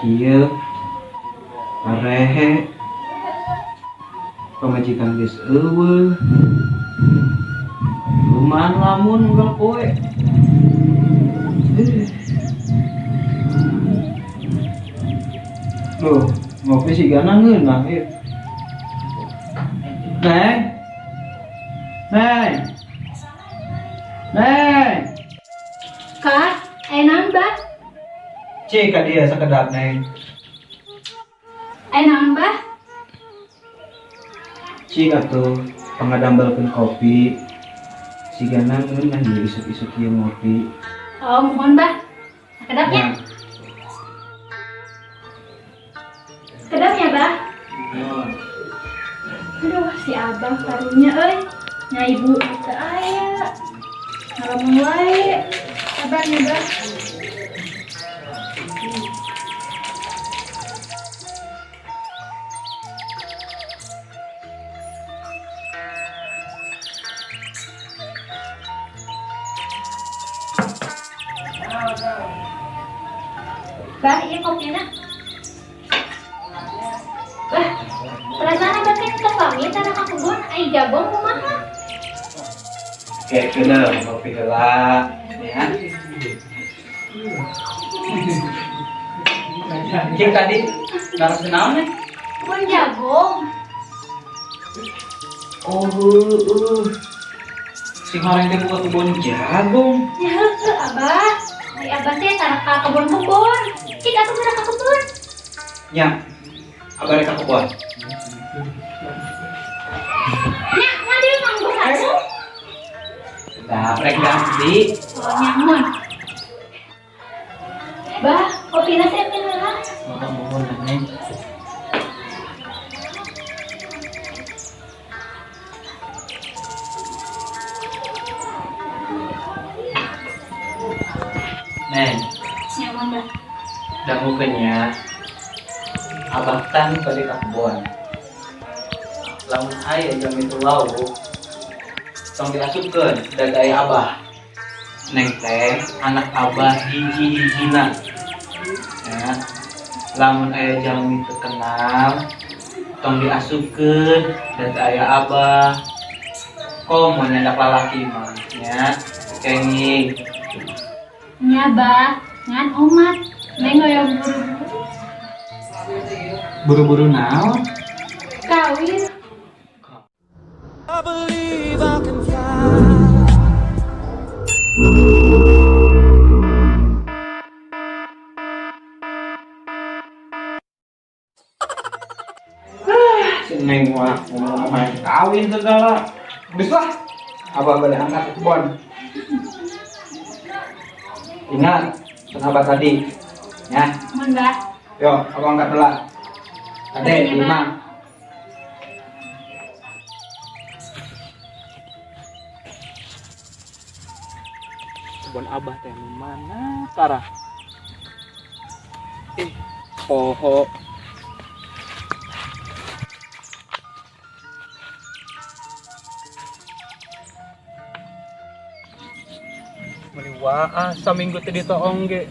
Kieu parehe pamajikan geus euweuh. Kumaha lamun unggal poe. Loh, ngopi sih gana ngeunah ieu. Neng. Neng. Neng. Kak, aya naon, Bah? Cik ka dia sakedap, Neng. Aya naon, Bah? Cik atuh pangadambelkeun kopi. Sigana ngeunah ieu isuk-isuk ieu ngopi. Oh, mohon, Bah. Sakedap nya. Ya. Sakedap nya, Bah. Nuhun. Aduh, si Abah karunya euy. Nya ibu teu aya. Ngalamun wae. Sabar nya, Bah. Bah, ieu kopina. Bah, perasaan abah teh teu pamit kana ka kebun, ai jagong kumaha? Kayak kena ngopi heula, ya. Cik tadi naros naon nih? Kebun jagung. Oh, heueuh. Sing horeng teh buka kebun jagung. Ya heueuh, Abah. Ai abah teh tara ka kebun-kebun. Cik atuh geura ka kebun. Nya. Abah rek ka kebun. Nya, ngambil manggo satu. Nah, rek ganti. Oh, nyamun. Bah, kopi nasi apa heula? Oh, mohon Neng. Neng. Nyamun, Bah. Dangukeun nya. Abah kan balik ka kebon. Lamun aya jam itu lauk, tong diasupkeun da aya abah. Neng teh anak abah hiji-hijina. Ya. Lamun aya jalmi terkenal, tong diasupkeun da aya abah. Komo nyandak lalaki mah nya, kenging. Nya, Bah, ngan omat. Neng hoyong buru-buru. Buru-buru naon? Kawin. I believe I can fly. Si Neng mah ngomong-ngomong main kawin segala. Geus lah. Abah bade angkat ke kebon. Ingat sahabat tadi. Ya. Mun, Bah. Yo, abah angkat heula. Ade, Iya, lima. Bah. Kebun abah teh nu mana parah. Poho. Meni waah saminggu teh ditoong ge.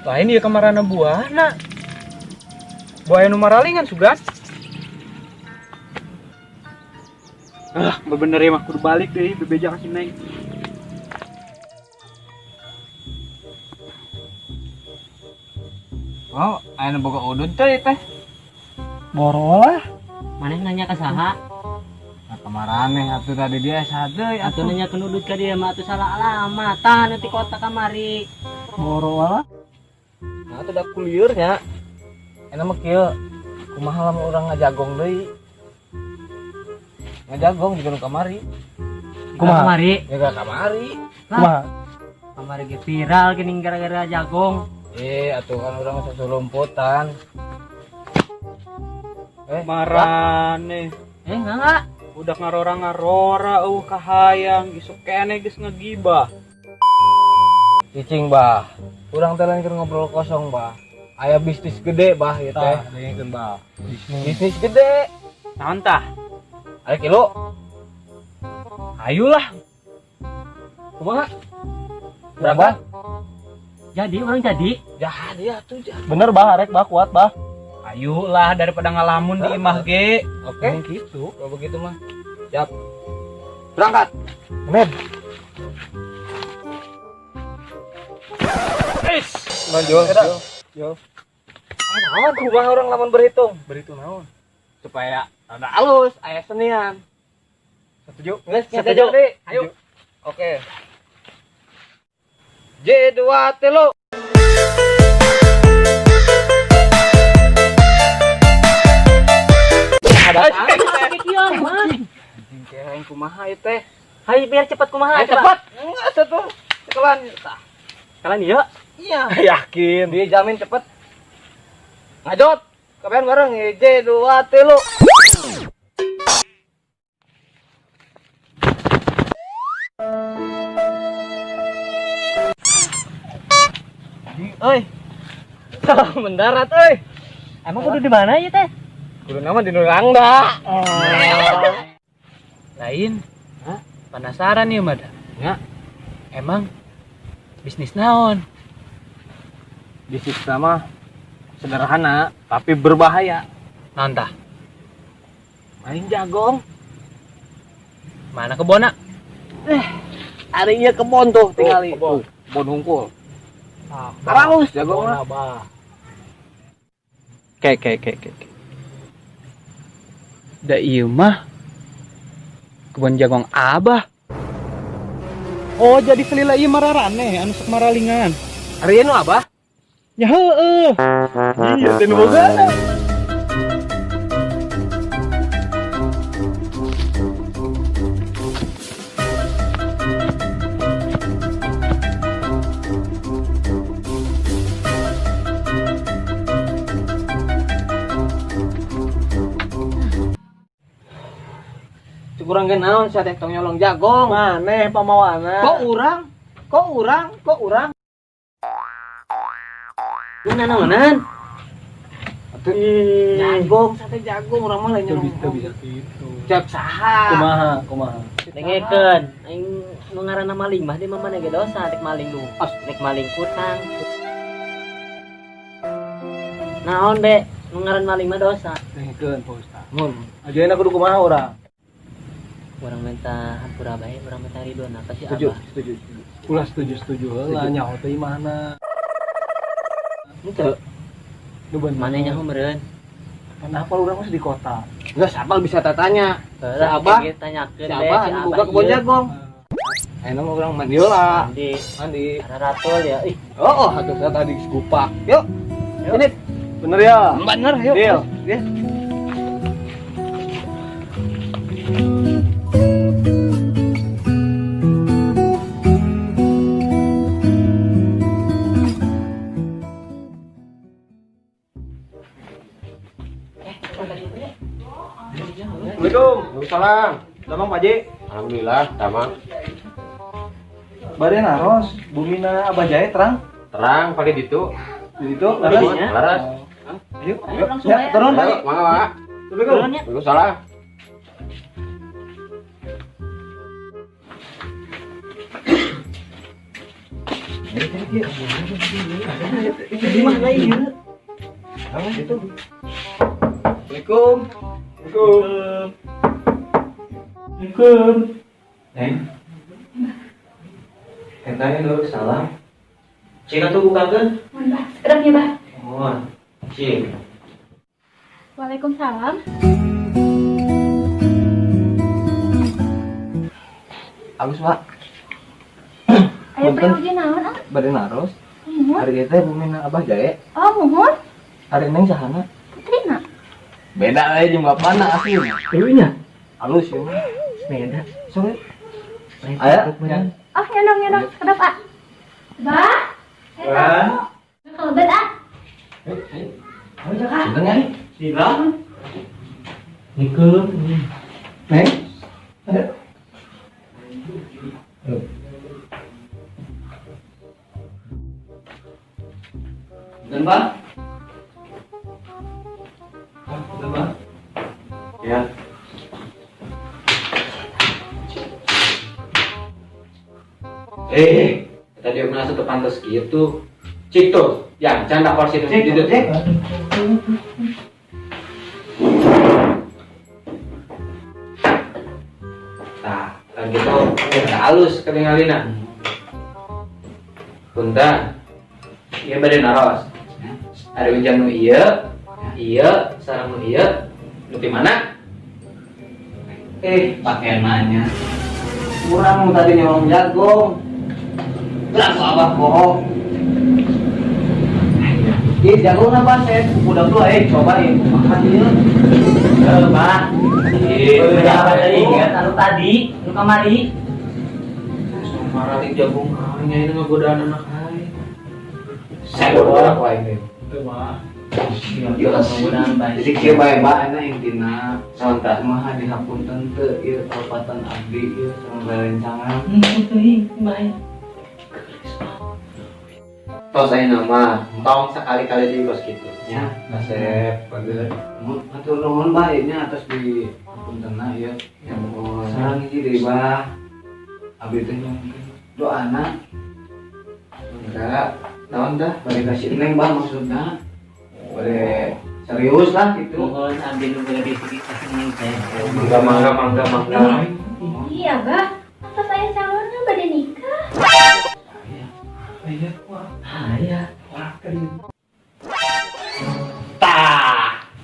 Lain ieu kamarana buahna. Buaya nu maralingan sugan. Ah, bener ya mah kudu balik deui bebeja ka si Neng. Oh, aya nu boga udud teh teh. Boro lah. Maneh nanya ka saha? Nah, kamarane atuh tadi dia saha deui atuh. Nanya ke udud ka dia mah atuh salah alamat. Tah nu ti kota kamari. Boro lah. Nah, atuh da kulieur nya. Enak mah kieu. Kumaha lamun urang ngajagong deui? Ngajagong di gunung kamari. Kumaha? Kamari. Ya kamari. Kumaha? Kamari ge viral geuning gara-gara jagong. Atuh kan urang sasulumputan. Marane. Enggak. Udah ngarora-ngarora eueuh kahayang isuk keneh geus ngegibah. Cicing, Bah. Urang teh lain keur ngobrol kosong, Bah. Aya bisnis gede, Bah, ieu teh. Tah, dengekeun, Bah. Bisnis. Bisnis gede. Naon tah? Aya kilo. Hayulah. Kumaha? Berapa? Jadi orang jadi. Jadi atuh jadi. Bener bah, arek bah kuat bah. Ayolah daripada ngalamun di imah ge. Oke. Gitu. Kalau begitu mah. Siap. Berangkat. Med. Is. Manjol. Yo. Naon kumaha orang lamun berhitung? Berhitung naon? Supaya rada alus, aya senian. Setuju? Geus, Setuju. Ayo. Oke. J2 telu. Anjing kirain kumaha ieu teh. Hayu biar cepat kumaha. Ayo cepat. Enggak satu. Sekelan. Tah. Kalian iya? Iya. Yakin. Dijamin cepet. Ngajot. Kabehan bareng J2 telu. Oi. Salah mendarat euy. Emang kudu di mana ieu teh? Kudu nama di Nurangda. Lain. Hah? Penasaran nih mah. Ya. Emang bisnis naon? Bisnis sama sederhana tapi berbahaya. Naon tah? Main jagong. Mana kebona? Ari ieu kebon tuh tingali. Kebon. Kebon hungkul. Halus jagong mah. Ke. Da ieu mah kebon jagong abah. Oh, jadi selila ieu mararane anu sok maralingan. Ari ieu nu abah? Ya heueuh. Iya teh nu bogana. Kurang ge naon sia teh tong nyolong jagong. Maneh pamawana. Kok urang? Kok urang? Kok urang? Lu nanaonan? Atuh jagong sate jagung urang mah lain nyolong. Teu bisa kitu. Cek saha? Kumaha? Dengekeun, aing nu ngaranna maling mah di mana ge dosa rek maling lu. Rek maling kutang. Naon be, nu ngaran maling mah dosa. Dengekeun Pak Ustaz. Mun. Ajeuna kudu kumaha urang? Urang minta hampura bae, urang minta ridona ka si Setuju, Abah. setuju. Ulah setuju-setuju heula nyaho teh imahna. Henteu. Nu bener. Mane nyaho meureun. Kenapa urang mah di kota? Enggak sapal bisa tatanya. Heula Abah. kieu tanyakeun Si be Abah si anu Abah. boga kebon ieu. jagong. Ayeuna mah urang mandi heula. Mandi. Mandi. Ratul ya. Ih, Oh, atuh saya tadi gupak. Yuk. Ini Bener ya? bener yuk. Deal. Ya. Assalamualaikum. Waalaikumsalam. Damang Pak Haji. Alhamdulillah, damang. Bade naros, bumina Abah Jae terang. Terang pakai ditu. Di ditu laras. Laras. Ayo, Ayo, langsung Ya, aja. turun Pak Haji. Ayo, mangga, mangga. Assalamualaikum. turun ya. Waalaikumsalam. Di mana ieu? Assalamualaikum. Assalamualaikum. Assalamualaikum. Neng. Eta nya salam. Cik atuh bukakeun. Mohon bah, sekedap ya bah. Mohon. Cik. Waalaikumsalam. Agus, Pak. Ayo Punten. pergi naon ah? Bade naros. Muhun. Hari ieu teh bumina Abah Jae. Oh, muhun. Hari neng sahana? Putrina. Beda we jeung bapana asli. Ieu nya. Halus ieu mah. Beda. Sok. Aya. Oh, nyondong sekedap ah. Bah. Bah. Kalau bet ah. Sinten ya? Sila. Assalamualaikum. Neng. Dan Pak? Dan Pak? Ya. Tadi aku ngerasa terpantas gitu. Cik tuh, yang canda kursi Cik, itu. cik. Nah, kan gitu udah halus ketinggalina. Punten. Ieu bade naros. Ada ujang nu ieu, ieu sareng nu ieu, nu ti mana? Eh, pakai nanya. Kurang tadi nyolong jagung. Berapa abah bohong? Ih, jagung apa sih? Udah tua, cobain. Makan dia. Eh, Pak. Iya. Apa tadi ingat anu tadi, nu kamari. Maralik jagung aing ini ngagodaan anak aing. Saya bodoh aku aing teh. Jadi kieu bae ba enak intina. Naon tah? Kumaha dihapunten teu ieu kalepatan abdi ieu sareng rerencangan. Teuing, bae. Tos ayeuna mah tong sakali-kali deui kos kitu. Ya, Nasep bager. Hatur nuhun bah ieu nya atas di hapuntenna ieu. Ya mohon. Sareng hiji deui bah. Abdi teh nyungkeun doana Enggak. Naon tah? bade kasih neng bah maksudna. Bade serius lah gitu. Mohon abdi nu bade kasih neng teh. Mangga mangga mangga mangga. Iya, Bah. Atas saya calonnya bade nikah. Ah, iya. Ta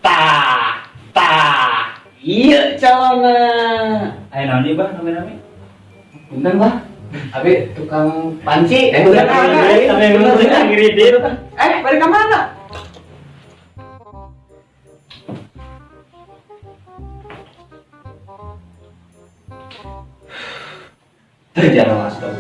ta ta. Iya calona. Ayo naon ieu bah nami-nami? Punten bah. Abi tukang panci. Eh, Udah, Sampai bener ngiridir. Eh, balik ke mana? Terjalan dong.